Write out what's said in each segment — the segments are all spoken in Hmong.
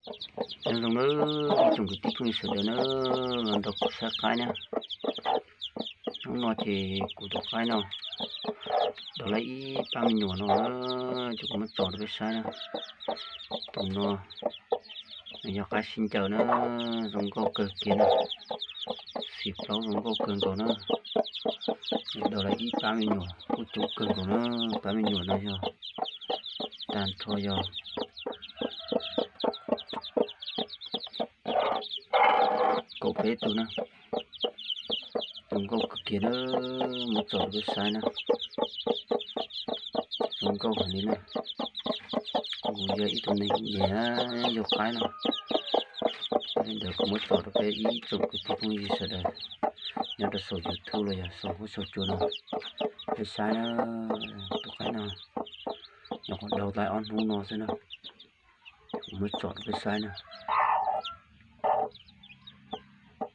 Nyob zoo nawb ib tsoom kwv tij phooj ywg sawv daws na, los nrog kuv saib qaib na. Hnub no ces kuv tus qaib no dov lawm ib pab me nyuam no, ces kuv muab tso rau peb saib na. Tus no nws yog qaib sib ncaws na, zoo nkauj kawg kiag na, xim plaub zoo nkauj kawg nkaus na. Nws dov lawm ib pab me nyuam kuj coob kawg nkaus na, pab me nyuam no yog tag nrho yog kaum peb tus na. Zoo nkauj kawg kiag na, muab tso rau peb saib na. Zoo nkauj heev li na. Kuv yog ib tug neeg nyiam yug qaib na, li ntawd kuv muab tso rau peb ib tsoom kwv tij phooj ywg sawv daws nyob rau saum YouTube los yog saum huab saum cua no, peb saib na. Tus qaib no nyuam qhuav dau tau ob hnub no xwb na, kuv muab tso rau peb saib na.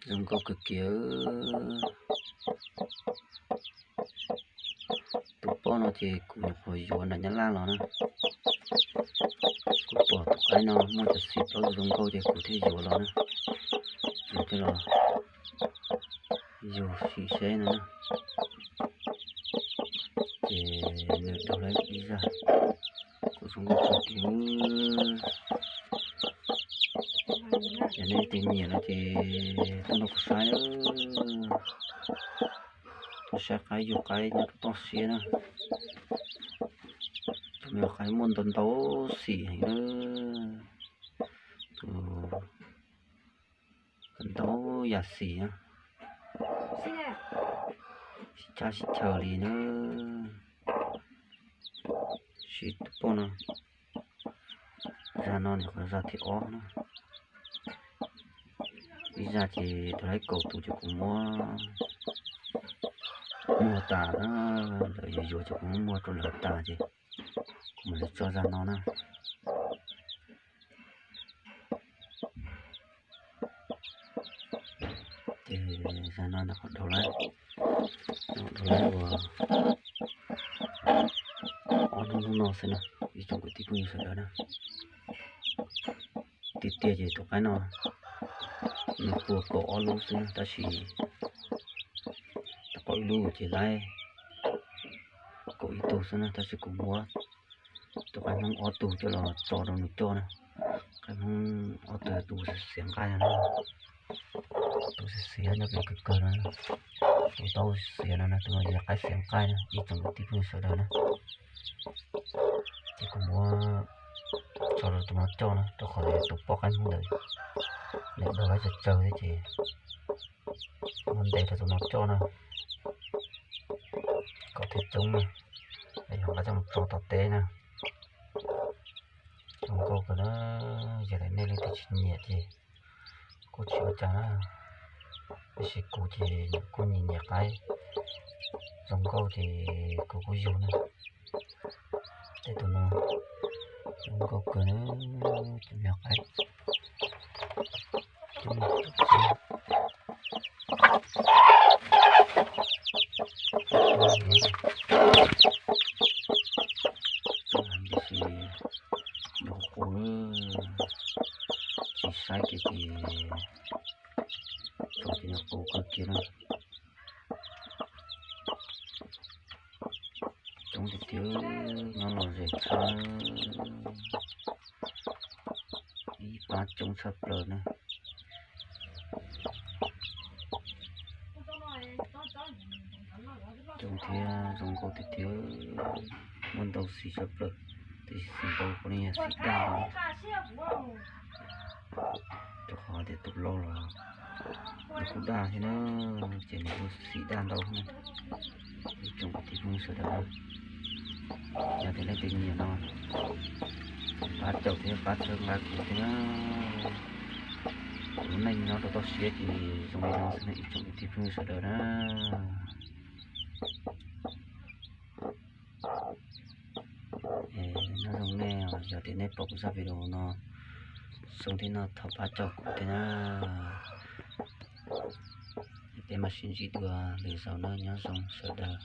Zoo nkauj kawg kiag. Tus poj no ces kuv nyuam qhuav yuav nram Nyab Laj los na. Kuv pom tus qaib no muaj cov xim plaub zoo nkauj ces kuv thiaj yuav los na. Yuav coj los yug sim seb no na. Ces nws dau lawm ib zaj, kuv zoo nkauj kawg kiag. Yog nej leej twg nyiam no ces tuaj nrog kuv saib, tuaj saib qaib yug qaib nyob rau toj siab na. Tus me nyuam qaib muaj ntau ntau xim heev na, tus ntau yam xim na, sib tshab sib chaws li na. Sim tus poj no, zaj no nws qhov zaj thib ob na. Ib zaj ces tau lawm kaum tus ces kuv muab muag tas na, lawv yuav yuav ces kuv muab muag rau lawv tas ces kuv mam li tso zaj no na. Ces zaj no nws qhov dau lawm, dau lawm uas ob hnub hnub no xwb na, ib tsoom kwv tij phooj ywg sawv daws na. Tiag tiag ces tus qaib no nws puag kaum ob lub xwb na, tab sis tau kaum ib lub ces lawv kaum ib tug xwb na, tab sis kuv muab tus qaib Hmoob ob tug coj los tso rau nws coj na. Qaib Hmoob ob tug, tus xiav nqaij no, tus xiav xiav nyob pem kawg kawg no, tus tau xiav no na, tus no yog qaib xiav nqaij na, ib tsoom kwv tij phooj ywg sawv daws na. Ces kuv muab tso rau tus no coj na, rau qhov tus poj qaib Hmoob ntawd nws dau lawm tsawg tsawg thiab ces muab ntes rau tus no coj na, kom thiaj coob na, es yog nqa coj mus tso tom teb na. Zoo nkauj kawg na, yog tias nej leej twg tsis nyiam ces kuj tsis ua cas na, tab sis kuv ces kuj nyiam nyiam qaib, zoo nkauj ces kuv kuj yug na. Tej tus no zoo nkauj kawg na, tus me nyuam qaib coob, tiam sis nyuam qhuav qus, tsis saib kiag ces txog ces nyuam qhuav qus kawg kiag na. Coob tiag tiag, nyob lom zem tshaj, ib pab coob tshaj plaws na. Coob thiab zoo nkauj tiag tiag, muaj ntau xim tshaj plaws, tiam sis xim ntau puav leej yog xim daj ntau, rau qhov tias tus lau los nws kuj daj thiab na, ces nws kuj xim daj ntau thiab na. Ib tsoom kwv tij phooj ywg sawv daws, yog tias leej twg nyiam no, pab caum thiab pab txhawb nqa kuv thiab na. Kuv lub neej nyob rau toj siab ces zoo li no xwb na ib tsoom kwv tij phooj ywg sawv daws na. Nyob zoo nej, yog tias nej pom kuv zaj video no zoo thiab no thov pab caum kuv thiab na. Peb mam sib ntsib dua lwm zaus na, nyob zoo sawv daws.